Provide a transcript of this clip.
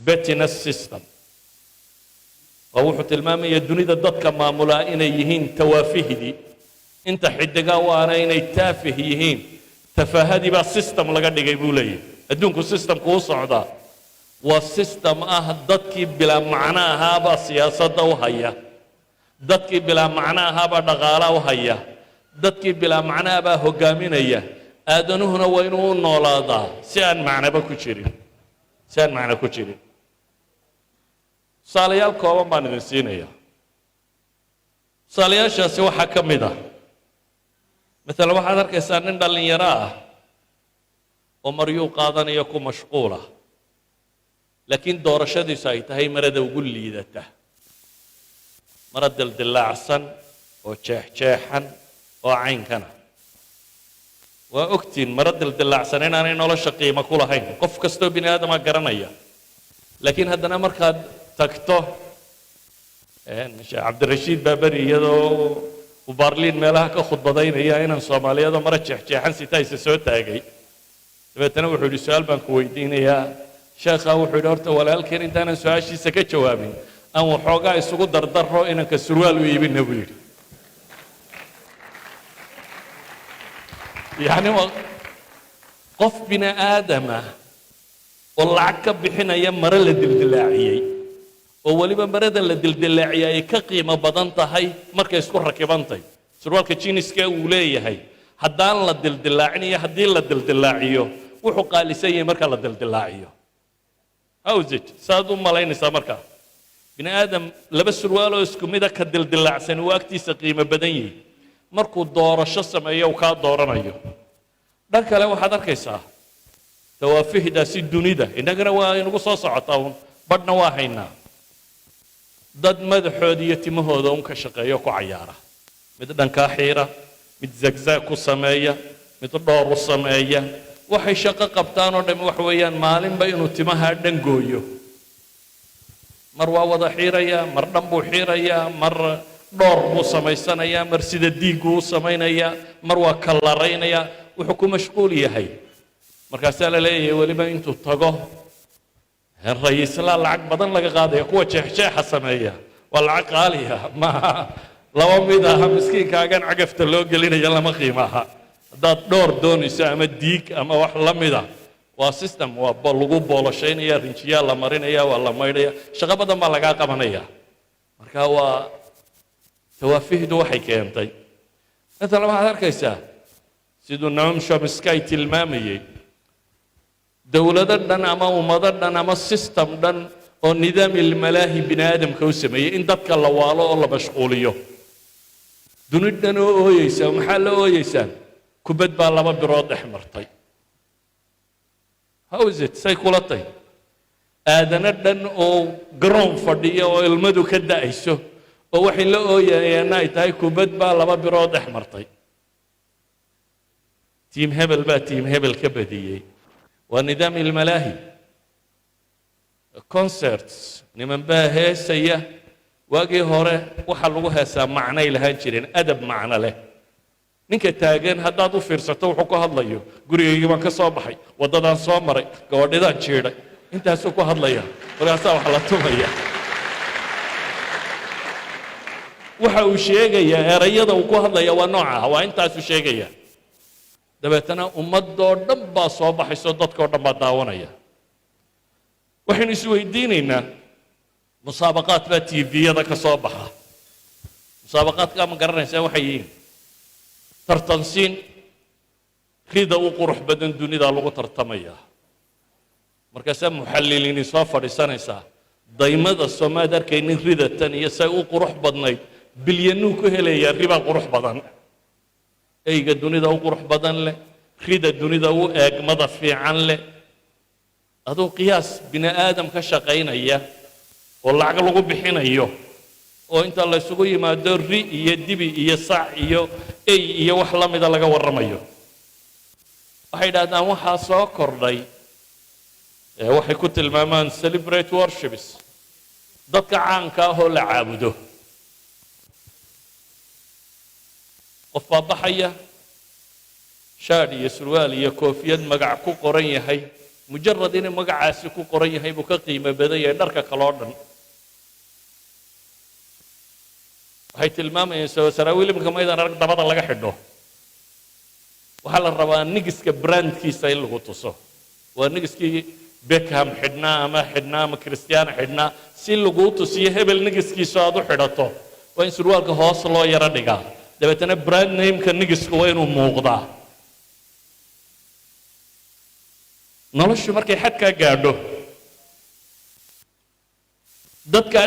Pettiness system waa wuxuu tilmaamaya dunida dadka maamulaa inay yihiin tawaafihidii, inta xidiga waana inay taafih yihiin. Tafaahadii baa system laga dhigay, buu leeyahay. Adduunku systemku u socdaa waa system ah dadkii bilaa macno ahaabaa siyaasadda u haya, dadkii bilaa macno ahaabaa dhaqaala u haya, dadkii bilaa macno baa hoggaaminaya. Aadanuhuna waa inuu u noolaadaa si aan macnoba ku jirin, si aan macno ku jirin. Tusaalayaal kooban baan idin siinaya. Tusaalayaashaasi waxaa ka mid ah, maalan, waxaad arkaysaa nin dhallinyaro ah oo maryuu qaadanayo ku mashquula, laakiin doorashadiisu ay tahay marada ugu liidata, mara dildilaacsan oo jeexjeexan oo caynkana. Waa ogtiin maro dildilaacsan inaanay nolosha qiimo ku lahayn, qof kastoo bini aadama garanaya. Laakiin haddana markaad tagto, Sheekh Cabdirashiid baa beri iyadoo uu Baarliin meelaha ka khudbadaynaya inaan Soomaaliyadoo maro jeexjeexan sita isa soo taagay. Dabeetana wuxuu yidhi, "Su-aal baan ku weydiinayaa, sheekha." Wuxuu yidhi, "Horta walaalkeen intaanan su-aashiisa ka jawaabin, aan waxoogaa isugu dardaro inanka surwaal u iibina," buu yidhi. Yacni waa qof bini aadama oo lacag ka bixinaya mare la dildilaaciyey, oo weliba marada la dildilaaciyey ay ka qiimo badan tahay markay isku rakibantay surwaalka jiniska uu leeyahay. Haddaan la dildilaacin iyo haddii la dildilaaciyo, wuxuu qaalisan yahay marka la dildilaaciyo. Howsit saad u malaynaysaa markaa bini aadam laba surwaaloo isku mida ka dildilaacsan uu agtiisa qiimo badan yihi markuu doorasho sameeyo uu kaa dooranayo? Dhan kale waxaad arkaysaa tawaafihdaasi dunida innagana waa inagu soo socotaa uun, badhna waa haynaa. Dad madaxooda iyo timahooda un ka shaqeeyo, ku cayaara, mid dhankaa xiira, mid zagzaag ku sameeya, mid dhoor u sameeya. Waxay shaqo qabtaan oo dhami waxa weeyaan maalinba inuu timaha dhan gooyo. Mar waa wada xiirayaa, mar dhan buu xiirayaa, mar dhoor buu samaysanayaa, mar sida diigguu u samaynayaa, mar waa kallaraynayaa. Wuxuu ku mashquul yahay markaasaa la leeyahay weliba intuu tago rayislaa lacag badan laga qaadaya. Kuwa jeexjeexa sameeya waa lacag qaaliya, maaha laba mid aha. Miskiinkaagan cagafta loo gelinaya lama qiimaha. Haddaad dhoor doonayso ama diig ama wax la mida, waa system, waa lagu boolashaynaya, rinjiyaa la marinaya, waa la maydhaya, shaqo badan baa lagaa qabanaya. Marka waa tawaafihdu waxay keentay. Maalan, waxaad arkaysaa siduu Noam Chomsky tilmaamayey, dowlado dhan ama ummado dhan ama system dhan oo nidaam ilmalaahi bini aadamka u sameeyey in dadka la waalo oo la mashquuliyo. Duni dhan oo ooyeysa, maxaa la ooyeysaan? Kubad baa laba birood dhex martay. How is it? Say kula tay aadano dhan oo garoon fadhiya oo ilmadu ka da'ayso oo waxay la ooyayaana ay tahay kubad baa laba birood dhex martay, team hebel baa team hebel ka badiyey? Waa nidaam ilmalaahi. Concerts, niman baa heesaya. Waagii hore waxa lagu heesaa macnay lahaan jireen, adab macno leh. Ninka taagan haddaad u fiirsato wuxuu ku hadlayo: "Gurigaygii baan ka soo baxay, waddadaan soo maray, gabadhidaan jiidhay," intaasuu ku hadlaya. Markaasaa wax la tumaya. Waxa uu sheegayaa, erayada uu ku hadlaya waa nooca, waa intaasuu sheegaya. Dabeetana ummadoo dhan baa soo baxayso, dadkao dhan baa daawanaya. Waxaynu isweydiinaynaa, musaabaqaad baa TV-yada ka soo baxa. Musaabaqaadka ma garanaysaa waxay yihiin? Tartansiin rida u qurux badan dunida lagu tartamayaa. Markaasaa muxalliliini soo fadhiisanaysaa: "Daymada soomaad arkaynin ridatan iyo say u qurux badnayd? Bilyanuu ku helayaa. Ribaa qurux badan, eyga dunida u qurux badan leh, rida dunida u eegmada fiican leh." Aduu qiyaas bini aadam ka shaqaynaya oo lacag lagu bixinayo oo inta la isugu yimaado ri iyo dibi iyo sac iyo ey iyo wax la mida laga warramayo. Waxay idhahdaan waxaa soo kordhay waxay ku tilmaamaan celebrity worships, dadka caanka ah oo la caabudo. Qof baa baxaya, shaadh iyo surwaal iyo koofiyad magac ku qoran yahay. Mujarad inuu magacaasi ku qoran yahay buu ka qiimo badan yahay dharka kale oo dhan. Waxay tilmaamayeen saraawiil iminka maydaan arag dabada laga xidho. Waxaa la rabaa nigiska brandkiisa in lagu tuso, waa nigiskii Beckham xidhnaa ama xidhnaa ama Cristiano xidhnaa. Si laguu tusiyo hebel nigiskiisu aad u xidhato, waa in surwaalka hoos loo yaro dhigaa, dabeetana brand nameka nigisku waa inuu muuqdaa. Noloshu markay xadkaa gaadho dadka